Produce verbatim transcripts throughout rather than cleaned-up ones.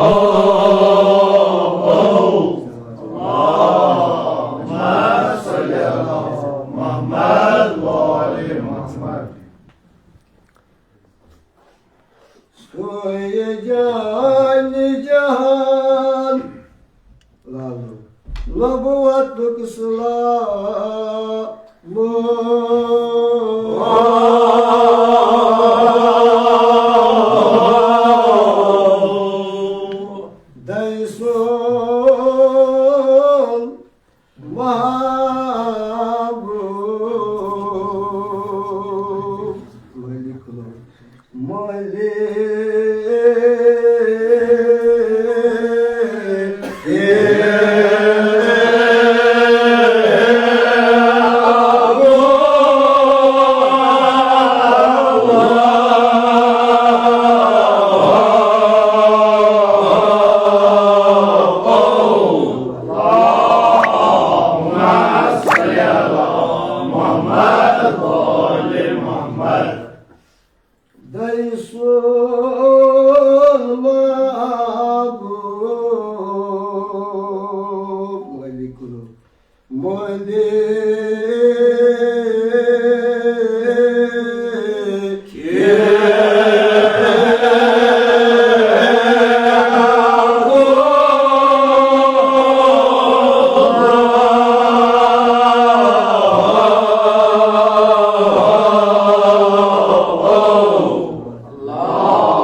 اللهم صل على محمد وآل محمد. سوی جان جہان لالو نبوتک سلام. دَے سون محبوب ملک لو، ملک. دَے سون محبوب ملک لو، ملک.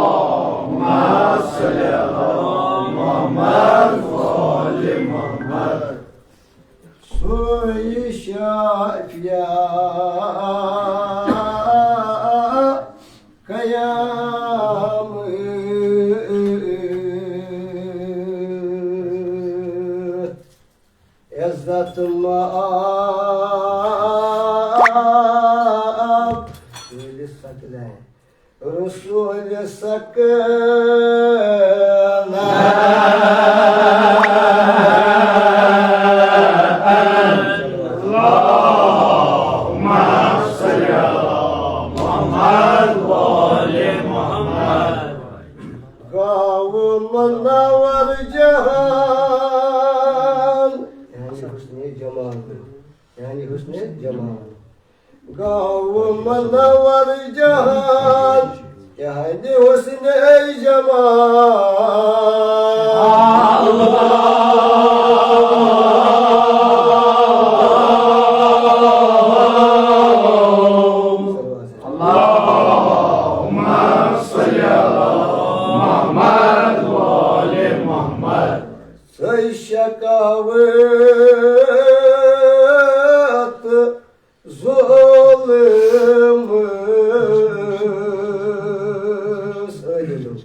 اللهم صل على محمد وآل محمد. سوی شافع قیام عزت مآب رسول ثقلین. اللهم صل على محمد وآل محمد. گاو منور جہان، یعنی حسن جمال، یعنی حسن جمال. گاو منور جہان، تہندِ حسنِ جمال. اللهم صل على محمد وآل محمد. سُے شکاوت ظلم سٲلِم.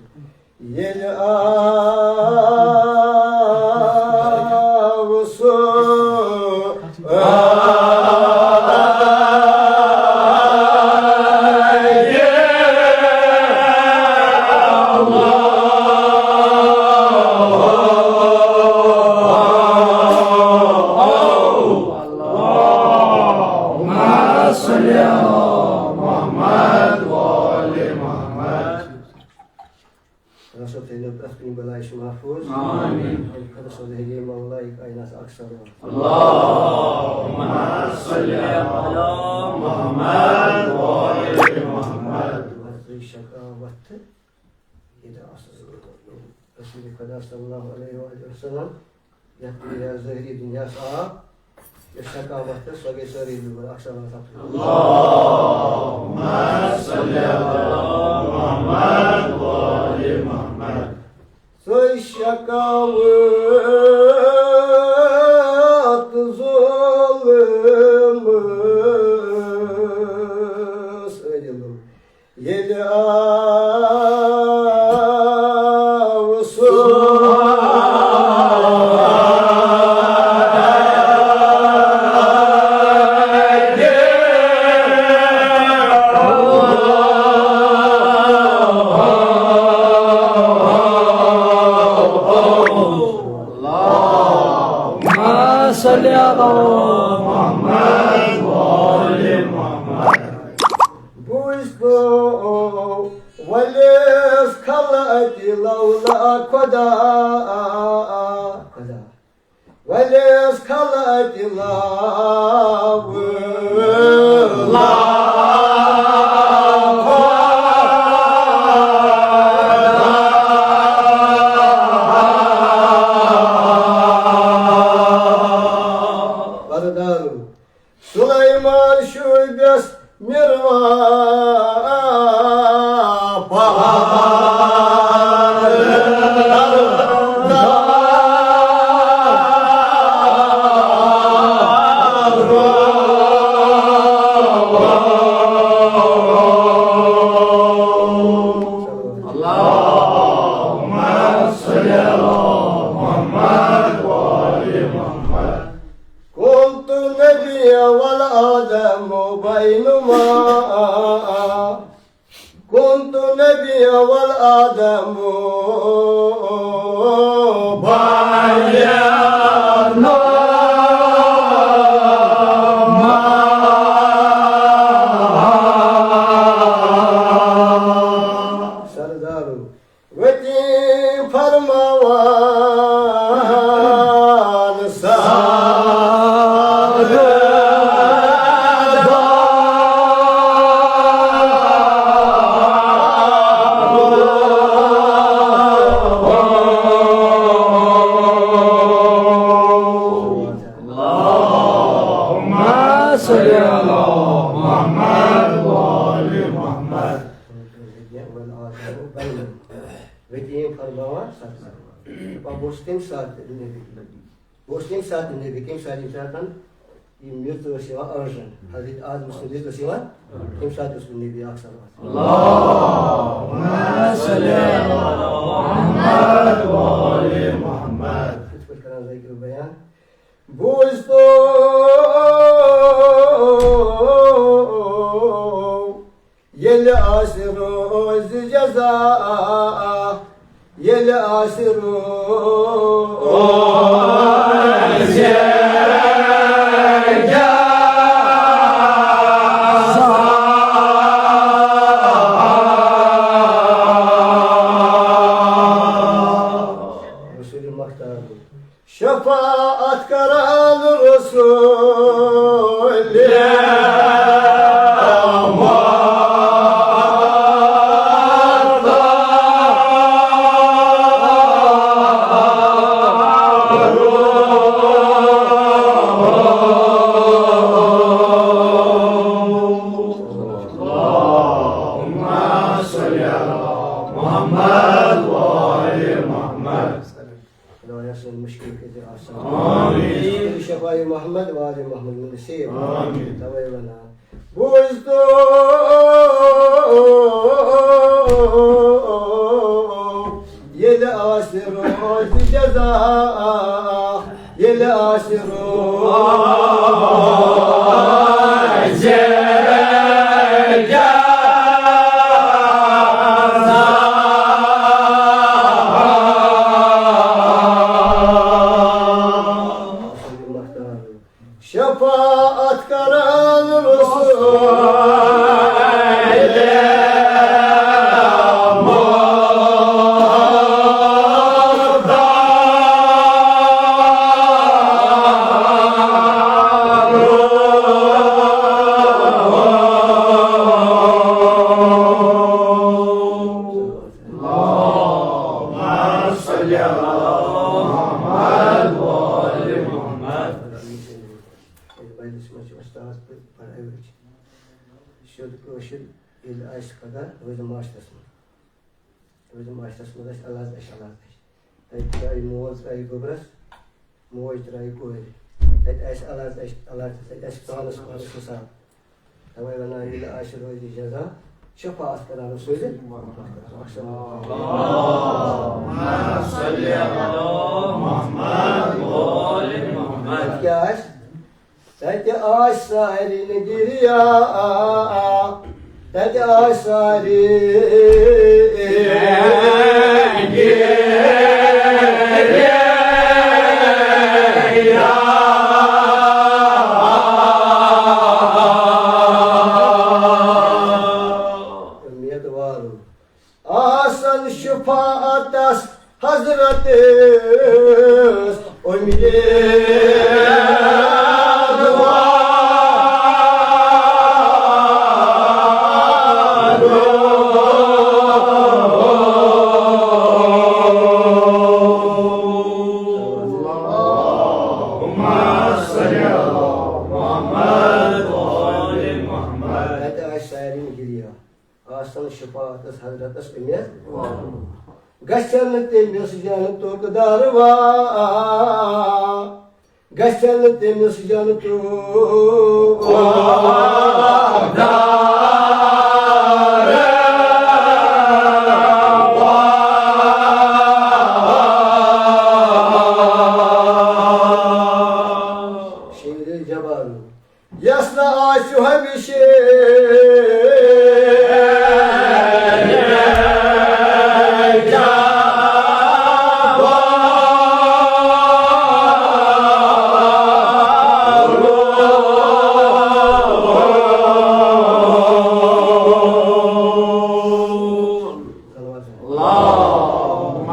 ییٚلہِ آو سُہ اللهم صل على محمد وآل محمد. رسول تھٲیِن پرٛٮ۪تھ کُنہِ بَلایہِ نِش محفوٗظ. آمین. خۄدا صٲب ہیٚیہِ مولایہِ کائنات اکثر. اللهم صل على محمد وآل محمد. وَتہِ شکاوت تہٕ ییٚتہِ آسہٕ رسول خدا صلی اللہ علیہ وآلہ وسلم، یتھ دُنیا ظٲہری دُنیاہس آو، یۄس شکاوت تہٕ سۄ گٔے سٲرٕے دوٗر۔ اکھ سلام سپدٕ۔ اللهم صل علی محمد و آل محمد۔ سۄے شکاوت ظلم سٲلِم۔ ییٚلہِ آو سُہ اللهم صل على محمد وآل محمد۔ بوٗزتو ؤلِس خلق لولا خدا، خدا ولیس خلق لولا خدا۔ سلیمان شوٗبٮ۪س مِروا پہاڑ۔ اللهم صل على محمد وآل محمد۔ كنت نبيا والآدم بينما، كنت نبيا والآدم بينما۔ سردارو، وتی فرماوان سادہ۔ اللهم صل على محمد وآل محمد۔ وتی فرماوان سادہ۔ دپان بہٕ اوسُس تَمہِ ساتہٕ نبی۔ بہٕ اوسُس تَمہِ ساتہٕ نبی، کَمہِ ساتہٕ، ییٚمہِ ساتہٕ یِم میٚژ ٲس یِوان ٲنٛٹھن، حضرت آدم سُنٛد میٚژ ٲس یِوان، تَمہِ ساتہٕ اوسُس بہٕ نبی اکھ صلوات۔ اللهم صل علی محمد وآل محمد۔ یِتھ پٲٹھۍ کران ذکر بیان۔ بوٗزتو ییٚلہِ آسہِ روزِ جزا، ییٚلہِ آسہِ روزِ جزا۔ رسول مختار۔ شفاعت کران رسول اللهم صل على محمد وآل محمد۔ خدایا سٲنۍ مُشکِل کٔرۍزِ آسان۔ آمین۔ شفاعی محمد وآل محمد نصیب۔ آمین۔ توے ونان۔ بوٗزتو ییٚلہِ آسہِ روزِ جزا، ییٚلہِ آسہِ روزِ جزا۔ شفاعت کران رسول اللهم صل على محمد وآل محمد۔ یَتھ بَجلِس منٛز چھِ اُستاد تہٕ بَڑٕ اَوٮ۪ج۔ شُد کٲشُر ییٚلہِ آسہِ خۄدا، روزِ معاشرَس منٛز۔ روزِ معاشرَس منٛز آسہِ علاج، آسہِ علاج۔ تَتہِ ترٛایہِ مول، ترٛایہِ گوٚبرَس، موج ترٛایہِ کورِ۔ تَتہِ آسہِ علاج، آسہِ علاج، تَتہِ آسہِ پانَس پانَس حِساب۔ تَوَے وَنان، ییٚلہِ آسہِ روزِ جزا، شفاعت کران رسول۔ اللهم صل علی محمد وآل محمد۔ کیٛاہ آسہِ؟ تَتہِ آسہِ سارنٕے گِریا، تَتہِ آسہِ سارنٕے گِریا۔ اُمید والو آسن شفا أمید اللهم صل على محمد وآل محمد. تتہِ آسہِ سارنٕے گِریان، آسن شفاعتس حضرتس امید۔ گژھن نہٕ تٔمِس جنتُک دروا، گژھن نہٕ تٔمِس جنتُک شیرِ جبارو۔ یس نہٕ آسہِ ہمیشہِ اللهم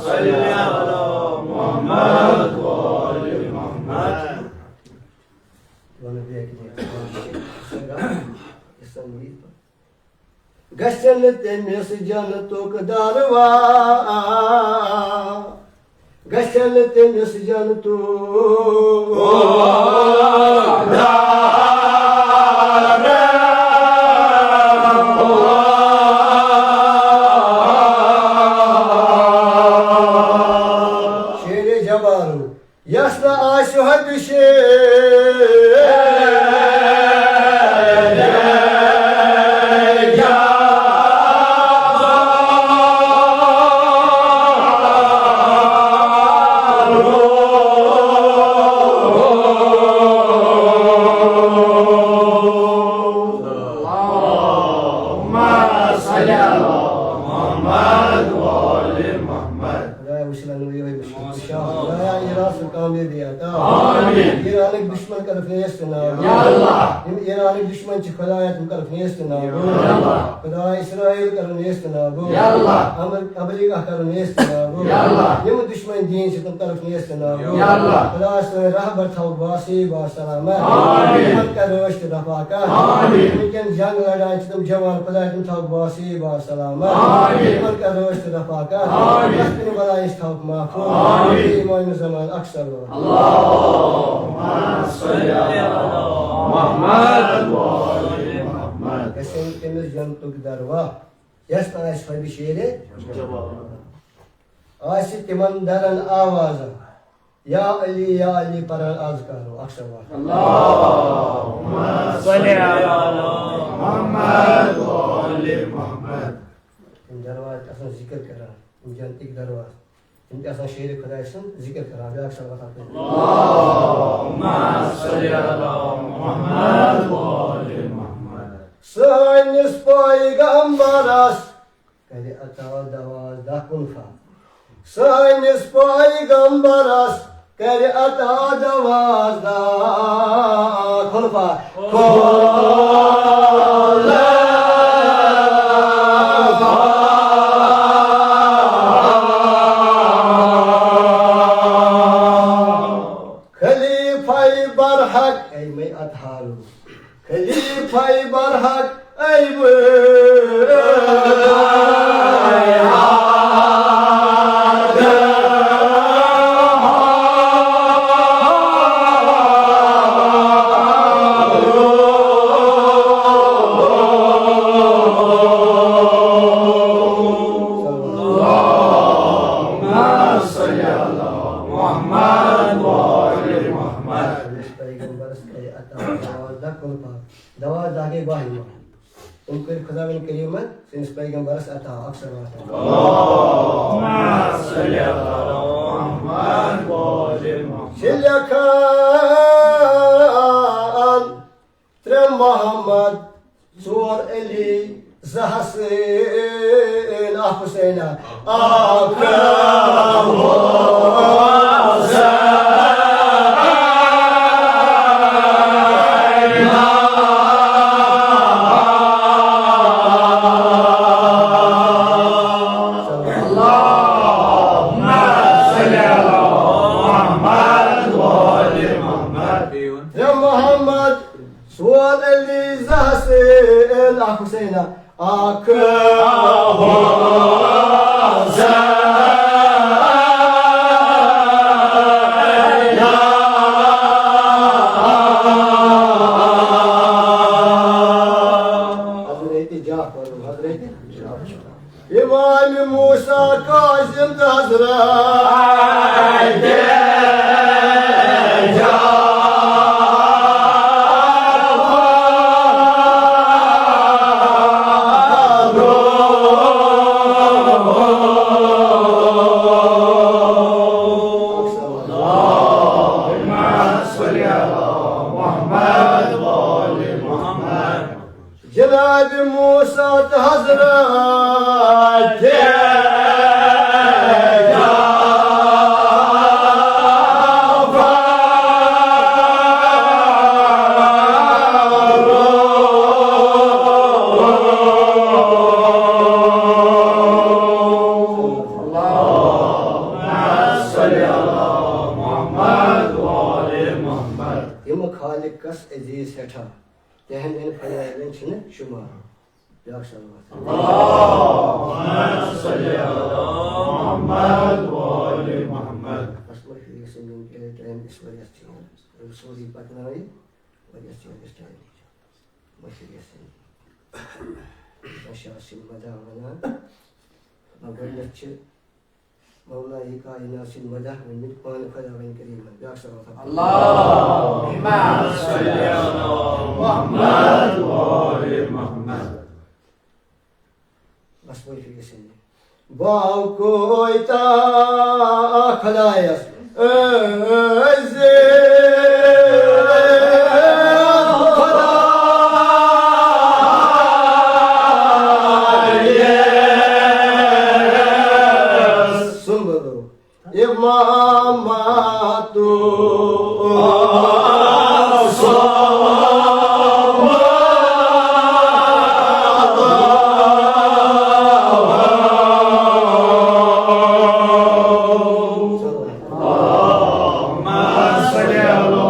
صل على محمد وآل محمد. گژھن نہٕ تٔمِس جنتُک دروا، گژھن نہٕ تٔمِس جنتُک شیرِ جبارو۔ یس نہٕ آسہِ ہمیشہِ اللهم صل على محمد وآل محمد. خدایا، وسیلہ نوی ہوئی مشکل کشا۔ خدایا، ایران سر کامیابی عطا۔ آمین۔ ایرانٕکۍ دشمن کرکھ نیست نابود۔ یا اللہ۔ یِم ایرانٕکۍ دشمن چھِ، خدایا، تِم کرکھ نیست نابود۔ یا اللہ۔ خدایا، اسرائیل کرن نیست نابود۔ یا اللہ۔ امر-، امریکہ کرن نیست نابود۔ یا اللہ۔ یِم دشمن دین چھِ، تِم کرکھ نیست نابود۔ یا اللہ۔ خدایا، سٲنۍ رہبر تھاوُکھ باسی با سلامت۔ آمین۔ یِمن کر رٲچھ تہٕ رفاقت۔ آمین۔ وٕنکٮ۪ن جنگ لڑان چھِ تِم جوان، خدایا، تِم تھاوُکھ باسی با سلامت۔ آمین۔ یِمن کر رٲچھ تہٕ رفاقت۔ آمین۔ پرٛٮ۪تھ کُنہِ بلایہِ نِش تھاوُکھ محفوظ۔ آمین۔ امام زمان اکثر وقت۔ اللهم صل على محمد وآل محمد۔ گژھن تٔمِس جنتُک دروا، یس نہٕ آسہِ حبہِ شیرِ۔ آسہِ تِمن درن آوازن، یا علی، یا علی پران از کرو اکثر وقت۔ اللهم صل على محمد وآل محمد۔ تِم دروازٕ تہِ آسان ذکر کران، تِم جنتٕکۍ دروازٕ، تِم تہِ آسان شیرِ خداے سُنٛد ذکر کران، بیٛاکھ صلوات اکھ پٔرِتھ۔ اللهم صل على محمد وآل محمد۔ سٲنِس پیغمبرس کرِ عطا دوازدہ کُلفا۔ سٲنِس پیغمبرس کرِ عطا دوازدہ کُلفا۔ کُلفا۔ خلیفہ برحق، اے مے اطہارو۔ خلیفہ برحق، اے مے اللهم صل على محمد وآل محمد۔ پیغمبرس کرِ عطا دوازدہ کُلفا۔ دوازدہ گٔے باہ یِوان۔ تِم کٔرۍ خۄداوند کریٖمن سٲنِس پیغمبرس عطا اکثر وقت۔ اللهم صل على محمد وآل محمد۔ شےٚ لیکھان، ترٛےٚ محمد، ژور علی، زٕ حسین، اکھ حسینہ، اکھ حسین۔ اللهم جناب موسیٰ تہٕ حضرت تِم خالقس عزیز سٮ۪ٹھاہ، تِہنٛدٮ۪ن فضائلن چھِنہٕ شُمار۔ بیٛاکھ صلوات۔ اللهم صل على محمد وآل محمد۔ بس معٲفی گژھِ یِنۍ، ییٚمہِ کہِ ٹایم أسۍ واریاہ ژیر، یِم سورُے پکناوٕنۍ، واریاہ ژیر گژھِ ٹایم۔ معٲفی گژھِ یِنۍ۔ بہٕ چھُس یہِ مدح وَنان۔ گۄڈٕنٮ۪تھ چھِ مولا کائنات سٕنٛدۍ مدح ؤنۍمٕتۍ پانہٕ خۄداوند کریٖمن۔ بیٛاکھ صلوات۔ اللهم صل على محمد وآل محمد۔ بس معٲفی گژھِ یِنۍ۔ باو کویتا خدایس عزیز خدا سُنٛد اماماتو اللهم صل على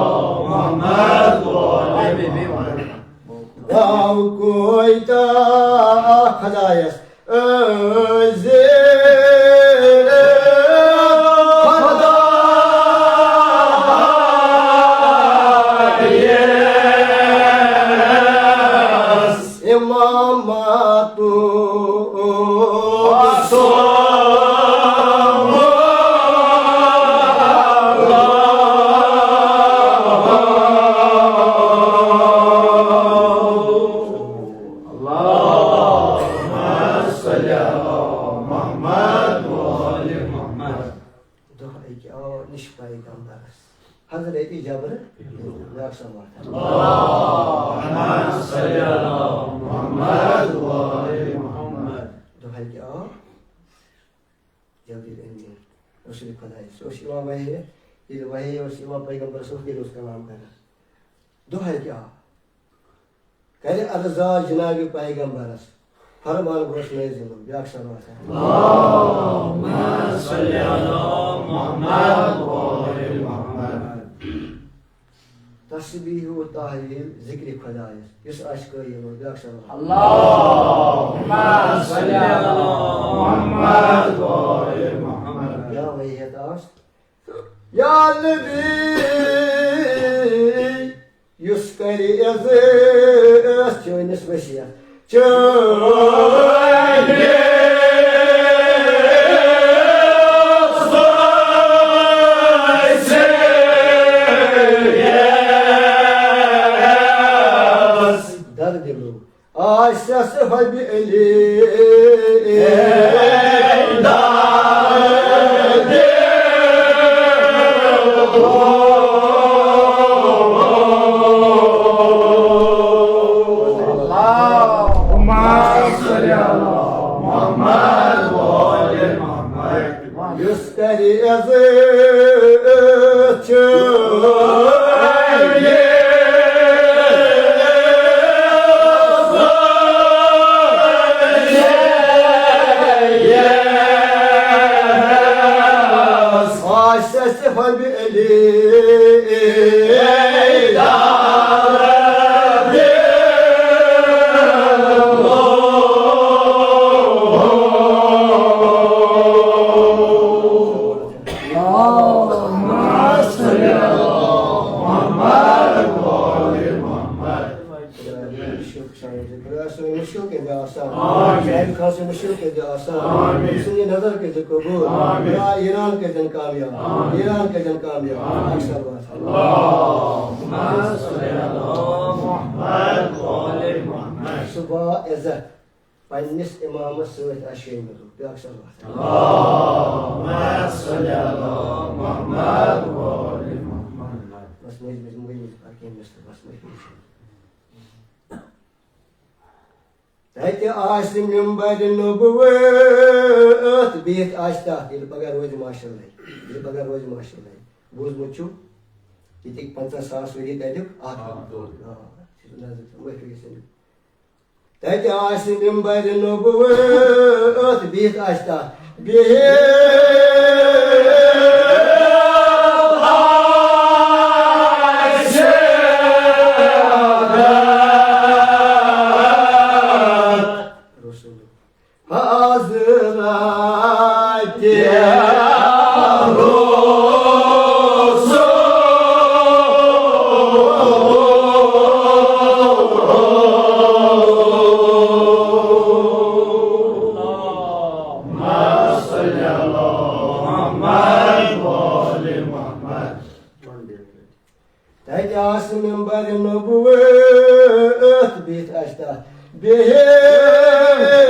محمد وآل محمد۔ باو کویتا خدایس عزیز خدایس اماماتو اللهم صل على محمد وآل محمد۔ دۄہ أکہِ آو نِش پیغمبرس حضرت جبرائیل۔ بیٛاکھ صلوات۔ اللهم صل على محمد وآل محمد۔ دۄہ أکہِ آو جبرائیل امین رسول خدایس۔ سُہ اوس یِوان وحی، ییٚلہِ وحی اوس یِوان پیغمبرس اوس، تیٚلہِ اوس کلام کران۔ دۄہ أکہِ آو۔ کرِ عرضا جناب پیغمبرس، فرمان گوٚژھ نٲزِل یُن۔ بیٛاکھ صلوات۔ اللهم صل على محمد وآل محمد۔ تسبیح و تحلیل ذکر خدایس یُس آسہِ قٲیِل، بیٛاکھ صلوات۔ اللهم صل على محمد وآل محمد۔ یا وحی ہیٚتھ آس۔ یا نبی، یُس کرِ عزت چٲنِس وصیت، چٲنِس وصیت۔ درد دِلو آسٮ۪س حبیب علی۔ اللهم صل على محمد وآل محمد۔ یُس کرِ عزت چٲنِس آسٮ۪س حبیب علی۔ اللهم صل على محمد وآل محمد۔ مُشکِل کٔرۍزِ آسان۔ آمین۔ سُنٛد یہِ نظر کٔرۍزِ قبوٗل۔ آمین۔ یا ایران کٔرۍزٮ۪ن کامیاب۔ آمین۔ ایران کٔرۍزٮ۪ن کامیاب۔ آمین۔ اکثر واتھ۔ اللہم صل علی محمد و آل محمد۔ سُہ با عزت پننِس امامس سۭتۍ آسہِ شٲمِل۔ بیٛاکھ سر واتھ۔ اللہم صل علی محمد و آل محمد۔ بس مٔنٛزۍ مٔنٛزۍ مٔنٛزۍ مٔنٛزۍ پکھ کینٛہہ مِس تہٕ بس مٔنٛزۍ مٔنٛزۍ۔ تَتہِ آسہِ مِمبَرِ نُبوَت، بِہِتھ آسہِ تَتھ، ییٚلہِ پَگاہ روزِ معاشر لَگہِ، ییٚلہِ پَگاہ روزِ معاشر لَگہِ۔ بوٗزمُت چھُ، ییٚتِکۍ پنٛژاہ ساس ؤری تَتیُک اَکھ۔ آ، دۄد۔ آ، چھُ نظر تھاوُن، مٔشرٲیِتھ ژھٕنِو۔ تَتہِ آسہِ مِمبَرِ نُبوَت، بِہِتھ آسہِ تَتھ۔ بِہِتھ آسہِ رسول۔ حضرت رسول۔ تَتہِ آسہِ مِمبَرِ نُبوَت، بِہِتھ آسہِ تَتھ۔ بِہِتھ آسہِ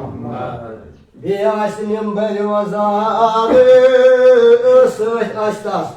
حضرت بیٚیہِ آسہِ مِمبَرِ وَزارٕ سۭتۍ آسہِ تَس۔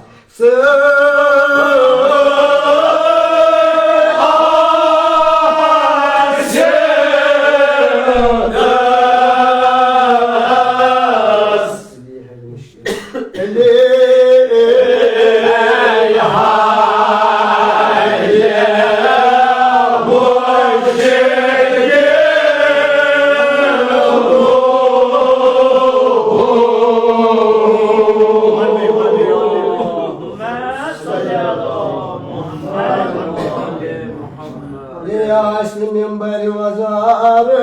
یہِ آسہِ مِمبَرِ وَزارٕ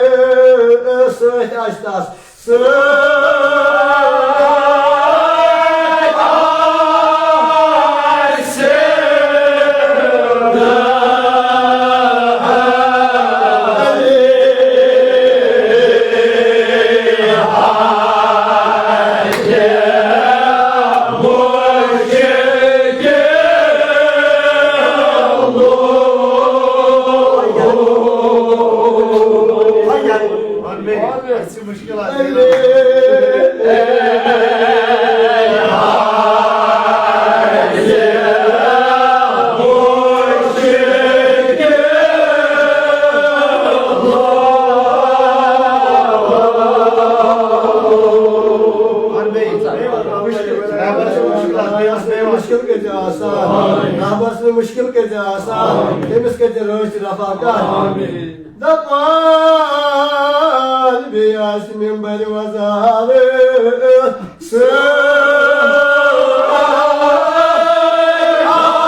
سۭتۍ آسہِ تَس۔ سۭتۍ آسہِ مُشکِل کٔرۍزِ آسان، رَبَس نہٕ مُشکِل کٔرۍزِ آسان، تٔمِس کٔرۍزِ رٲچھ رفاقت۔ دَپان بیٚیہِ آسہِ مِمبَرِ وَزارٕ سۭتۍ آسہِ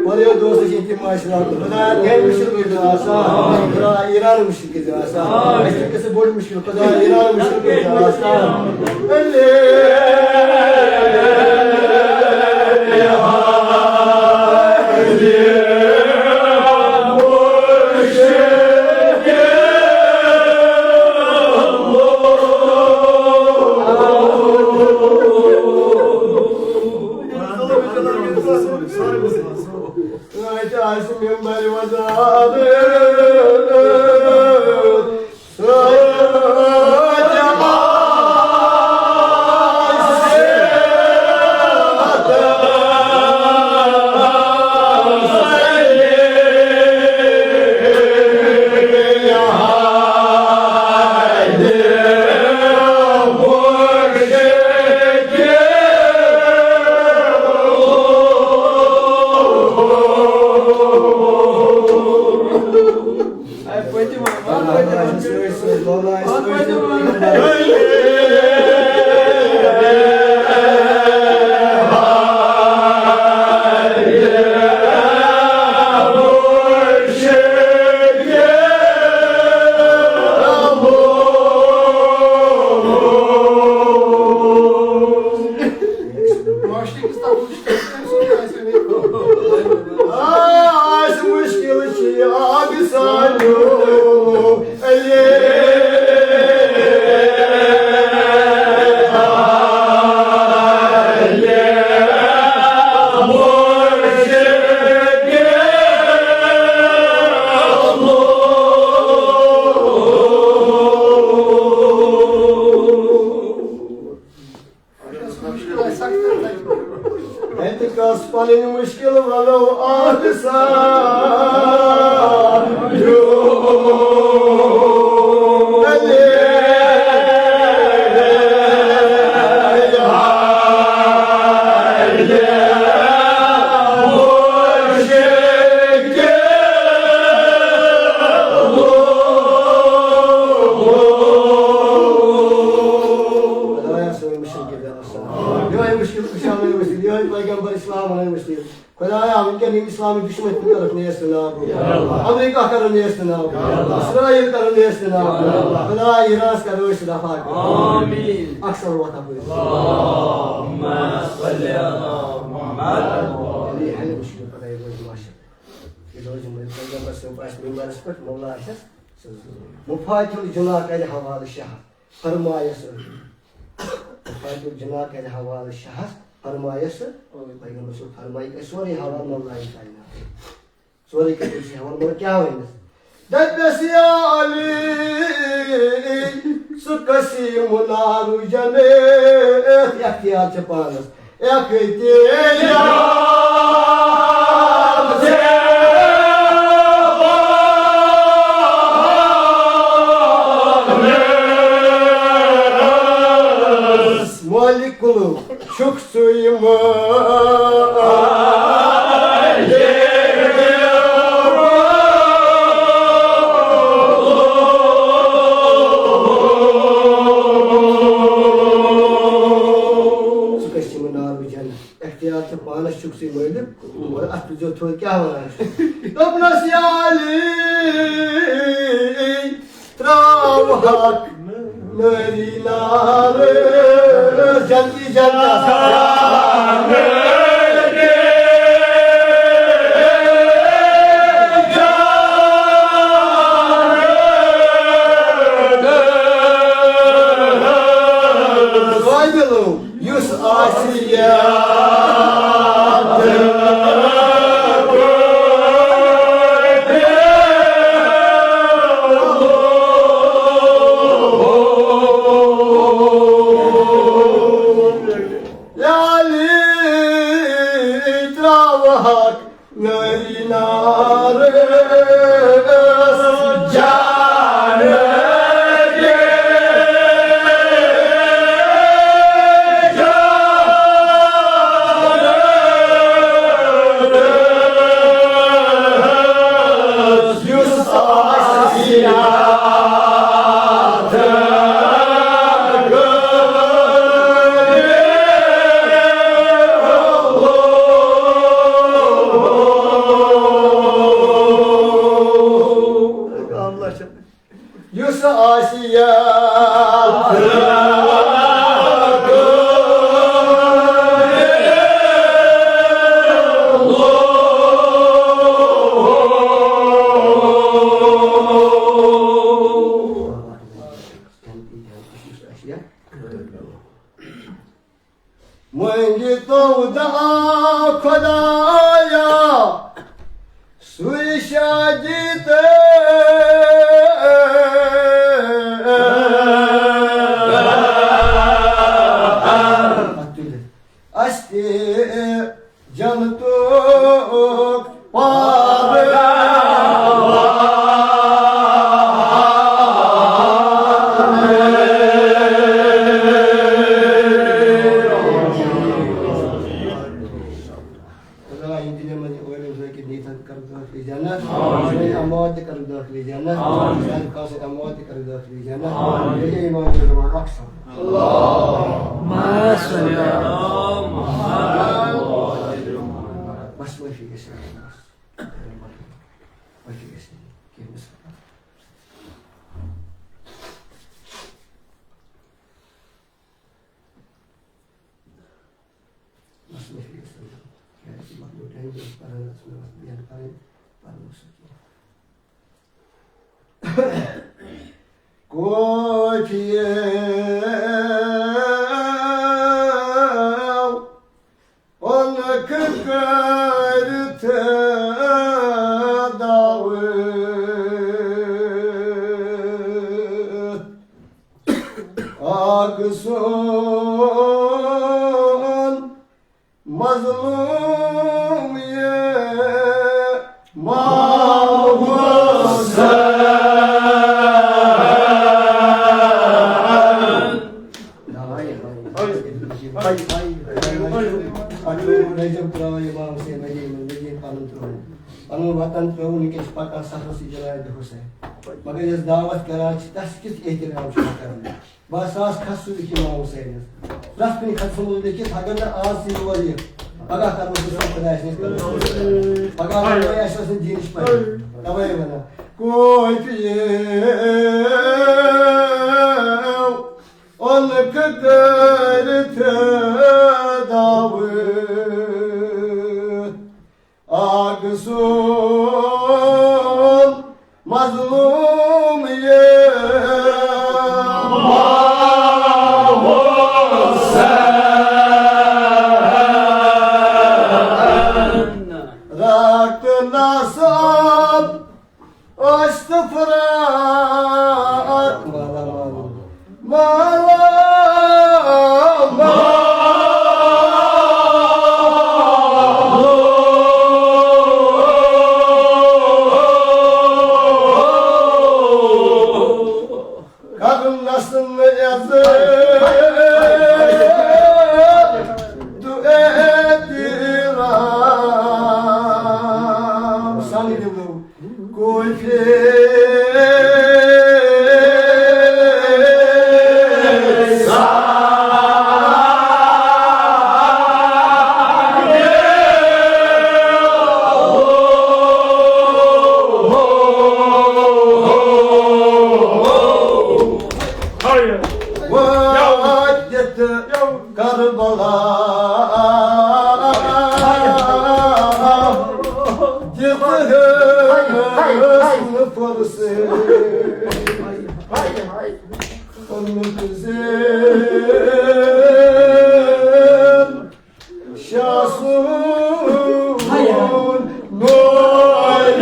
واریاہ دوست چھِ ییٚتہِ ماشاءاللہ۔ خۄدایا، میٛانہِ مُشکِل کٔرۍزِ آسان۔ خۄدایا، ایران مُشکِل کٔرۍزِ آسان۔ اَسہِ چھِ گژھان بوٚڑ مُشکِل۔ خۄدایا، ایران مُشکِل کٔرۍزِ آسان۔ اَتہِ آسہِ مِمبَرِ وَزارت۔ آسہِ مُشکِل چھِ یہِ آبِ سانیو۔ اَتہِ کَس پَنٕنۍ مُشکِل وَنو آبِ سان۔ یِہوٚے مُشکِل کُشادَے ؤسِتھ، یِہوٚے پیغمبر اِسلام وَنَے ؤسِتھ۔ خۄدایا، وٕنکٮ۪ن یِم اِسلامٕکۍ دُشمَن تِم کَرَکھ نیست نابوٗد۔ اَمریٖکہ کَرو نیست نابوٗد۔ اِسرائیل کَرو نیست نابوٗد۔ خۄدایا، ایرانَس کَرو أسۍ رفع کٔرِتھ۔ آمیٖن۔ اَکثر وقت اَپٲرۍ۔ اللہُمَّ صَلِّ عَلَى مُحَمَّدٍ۔ یہِ ہٮ۪لہِ مُشکِل خۄدایا، روزِ ماشَر۔ یہِ روزِ مُشکِل پیغمبر صٲب آسہِ مِمبَرَس پٮ۪ٹھ، مولا آسٮ۪س۔ مفاتیح الجناح کَرِ حوالہٕ شاہَس۔ فرمایس۔ مفاتیح الجناح کَرِ حوالہٕ شاہَس، فرمایس۔ پیغمبر صٲب فرمایہِ، أسۍ سورُے حوالہٕ مولا کائنات۔ سورُے کَرِ أسۍ حوالہٕ، مگر کیٛاہ وَنٮ۪س؟ دَپٮ۪س یا علی، ژٕ کٔسی مُنارُ جنت، اختیار چھِ پانَس۔ مٲلِک کُلُو چھُکھ ژٕ یِمَن۔ ژٕ کٔسۍ چھِ یِمَن نار وٕچھان؟ اختیار چھُ پانس چھُکھ ژٕے مٲلِک، مگر اتھ تُلزیو تھوٚد، کیٛاہ ونان چھُ؟ دوٚپنس، یا علی، تراو حق نٲری نار، جنتی جنت۔ مٔنٛگِو تو دعا خۄدایا، سُے شاگرد۔ اَسہِ تہِ جنتُک پاروان۔ خدا، یِم تہِ مےٚ منٛز عٲلِم ذٲکِر نیٖتھَن کَرُن تِمَن فی جنت۔ آمین۔ سٲنۍ اموات تہِ کَرُن دٲخلِ جنت۔ آمین۔ سانہِ خاص اموات تہِ کَرُن دٲخلِ جنت۔ آمین۔ بیٚیہِ امام جماعت اکثر۔ اللہم صل علی محمد۔ بس معٲفی گژھِ۔ معٲفی گژھِ۔ کینٛہہ مِس۔ بس معٲفی گژھِ۔ کیٛازِ کہِ مۄکلیو ٹایم، یہِ اوس پران، ٲس مےٚ وقت بیان کرٕنۍ، پرنہٕ اوس نہٕ کینٛہہ۔ کوفیو اوٚنکھ کٔرِتھ دعوت، اکھ سون مظلوم یہِ امام حسین۔ پنُن وطن ترٛووُن، وٕنکیٚس چھِ پکان سفرس یہِ جناب حسین۔ مگر یۄس دعوت کران چھِ، تس کیُتھ احترام چھُ کران؟ بس آس کھسُن لیکھِتھ امام حسینس۔ پرٛٮ۪تھ کُنہِ خطس منٛز لیکھِتھ، اگر نہٕ آز تہِ یور یِکھ، پگاہ کرو سُہ سب خدایس نِش کرو۔ پگاہ ونو اَسہِ ٲس نہٕ دینٕچ پَے۔ توے ونان، کوفیو اوٚنکھ کٔرِتھ دعوت، اکھ سون مظلوم یہِ امام حسین۔ راتھ نصب ٲسۍ تہٕ فراق۔ مالا مال۔ کرنس نہٕ عزت تہٕ احترام۔ سانہِ دِلو کوفی۔ وٲتِتھ کربلا دِژ حسن پرسے۔ پنُن زین شاہ سُن نور۔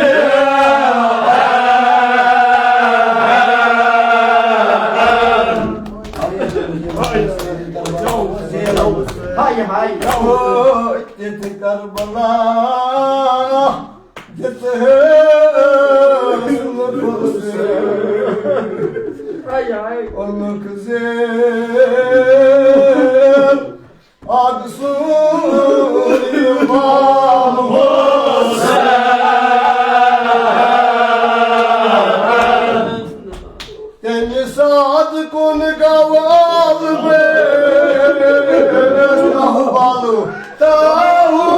ہاے ہاے۔ تِتھ کربلا دِژ حسن پرسے۔ ہاے ہاے۔ اوٚنُکھ زین اکھ سُن امام حسین۔ تمہِ ساتہٕ کُن گوٚو البیت احوالُک تاہو۔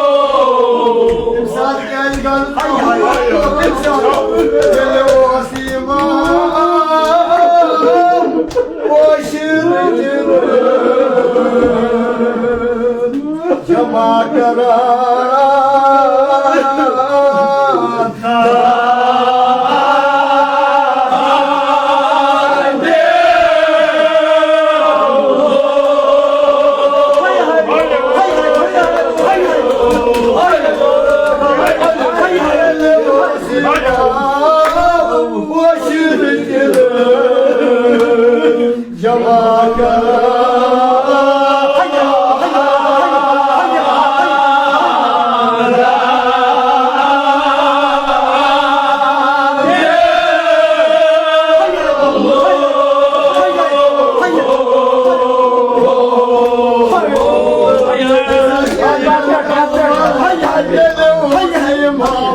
تمہِ ساتہٕ کیٛازِ گوٚو؟ تمہِ ساتہٕ ییٚلہِ اوس امام کٲشِر۔ جمع کران۔ امام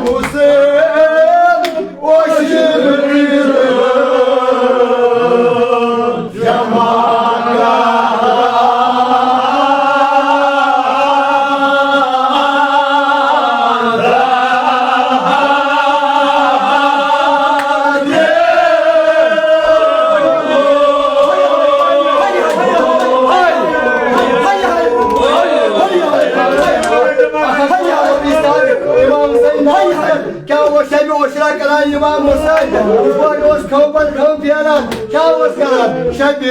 حسین، کیا اوس شبِ عشرہ کران امام حسین؟ یِتھ پٲٹھۍ اوس کھوپر کھم پھیران، کیا اوس کران؟ شبِ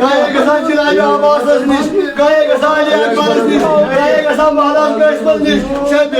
گایہِ گژھان جناب عباسس نِش، گایہِ گژھان علی اکبرس نِش، گایہِ گژھان مہراز قٲسمس نِش۔ شبِ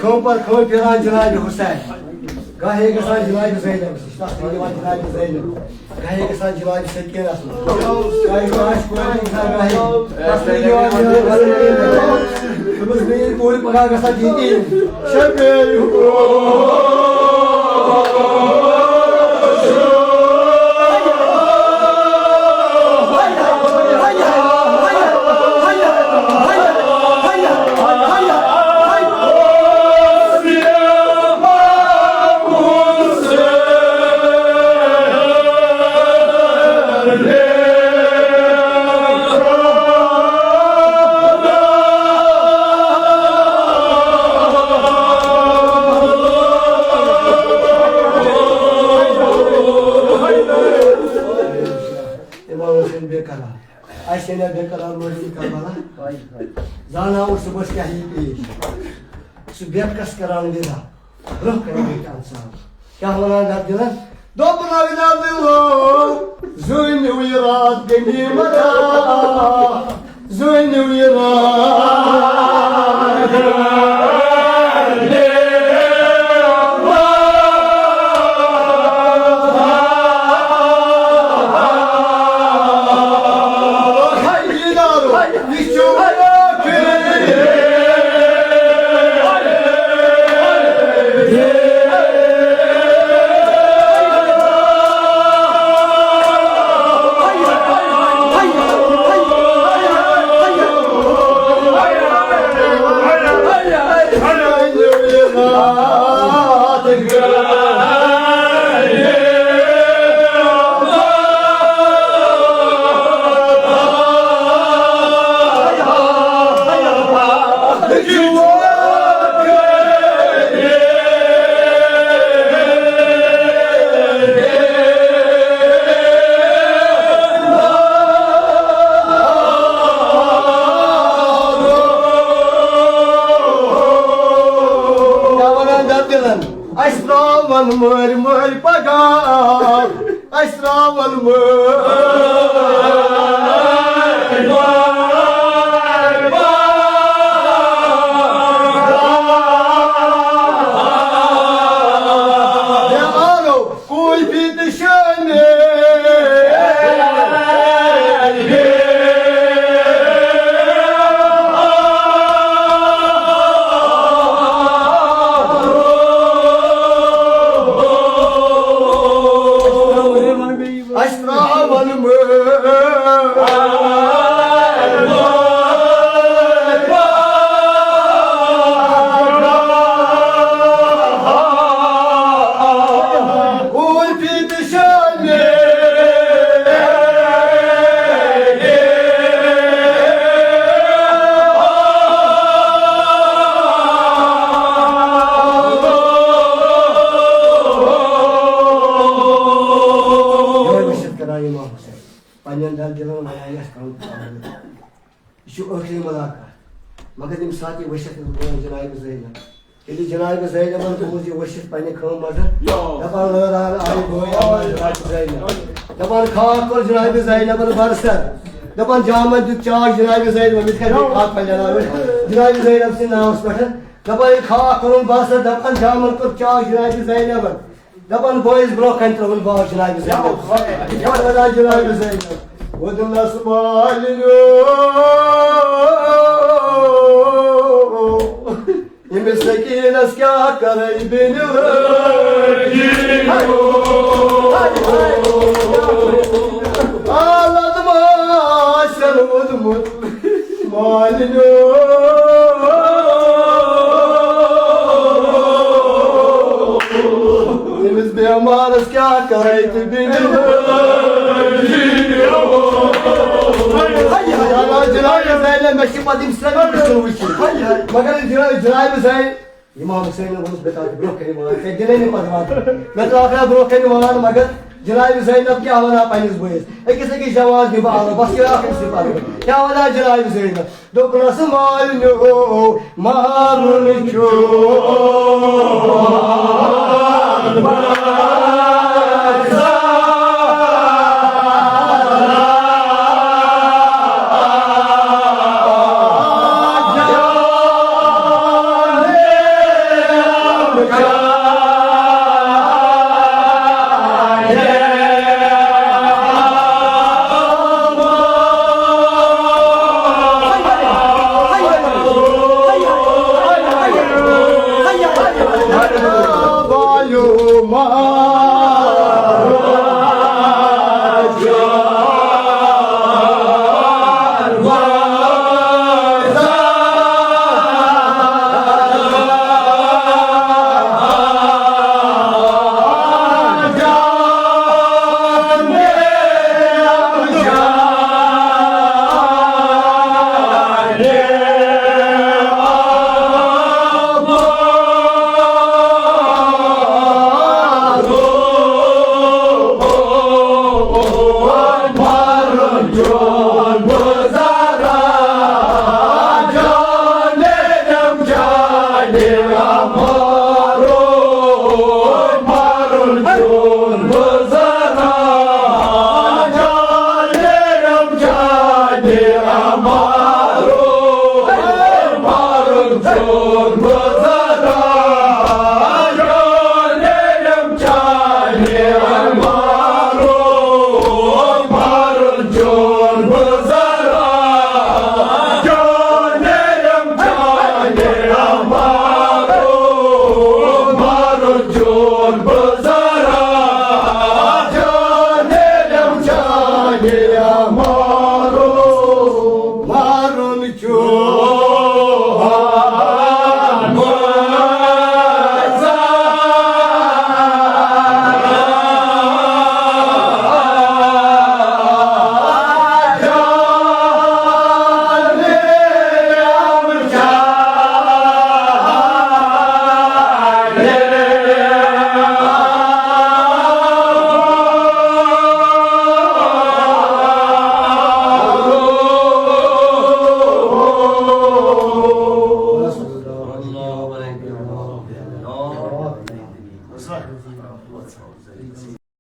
خٲم پتہٕ خٲم پھیران جناب حسین۔ گاہے گژھان جناب زینب، تَس چھِ دِوان جناب زینب۔ گاہے گژھان جناب سکینہ۔ گاہے گژھان کورِ گژھان گاہے۔ تَس چھِ دِوان جناب زینب۔ دوٚپمَس، میٛٲنۍ کورِ پگاہ گژھان ییٚتی۔ شبے۔ امام حسین بے قرار۔ اَسہِ ییٚلہِ بے قرار روزِ کربلا۔ زانان اوس صُبحس کیٛاہ یی پیش۔ سُہ بیٚکس کران وِدا۔ برٛونٛہہ کنہِ بیٚیہِ انسان۔ کیٛاہ وَنان درد دِلن؟ دوٚپُن، اَوِ درد دِلو، زٲنِو یہِ راتھ غنیٖمت۔ زٲنِو یہِ راتھ۔ کیٛاہ وَنان دَپ دِلَن؟ اَسہِ ترٛاوَن مٔرۍ مٔرۍ پَگاہ۔ اَسہِ ترٛاوَن مٲلۍ۔ یا آلو کوٗفی تہٕ شٲمی۔ اَسہِ ترٛاوَن مٲلۍ۔ کوٗفی تہٕ شٲمی۔ یِہوٚے ؤسِتھ کران یہِ محبت۔ پننٮ۪ن دل دِلن ونان یتھ کم کم۔ یہِ چھُ ٲخری ملاقات۔ مگر ییٚمہِ ساتہٕ یہِ ؤسِتھ ٲس بنان جناب زینب، ییٚلہِ جناب زینبن بوٗز یہِ ؤسِتھ پننہِ خٲمہٕ منٛزٕ، دپان لٲران آیہِ بٲے آواز جناب زینب۔ دپان خاک کوٚر جناب زینبن برسر۔ دپان جامن دیُت چاک جناب زینبن، یِتھ کٔنۍ بیٚیہِ خاک پننہِ علاوٕ جناب زینب سٕنٛدِ ناوس پٮ۪ٹھ۔ دپان ییٚلہِ خاک کوٚرُن برسر، دپان جامن کوٚر چاک جناب زینبن۔ دپان بٲیِس برونٛہہ کنہِ ترٲوٕن باغ جنابِ زینب۔ گۄڈٕ ونان جنابِ زینب۔ ووٚنمس مالِنیو، أمِس سکیٖنس کیٛاہ کرے بیٚنہِ لٲگی؟ حالت ما آسن ووٚنمُت۔ مالِنیو، أمِس بٮ۪مارس کیٛاہ کرے تہٕ بیٚنہِ؟ جناب، جناب زینب، مےٚ چھِ پتہٕ یِم سٲری وٕچھِنۍ۔ مگر جناب، جناب زینب، امام حسینن ووٚنُس، مےٚ ترٛاو برونٛہہ کنہِ وان، ژےٚ دِنے نہٕ پتہٕ وان۔ مےٚ ترٛاو برونٛہہ کنہِ وان، مگر جناب زینب کیٛاہ ونان پننِس بٲیِس؟ أکِس أکِس جواز دِمہٕ بہٕ الگ، بس یہِ اکھ أکِس پتہٕ۔ کیٛاہ ونان جناب زینب؟ دوٚپنس مالِنیو، مارُن چھُ۔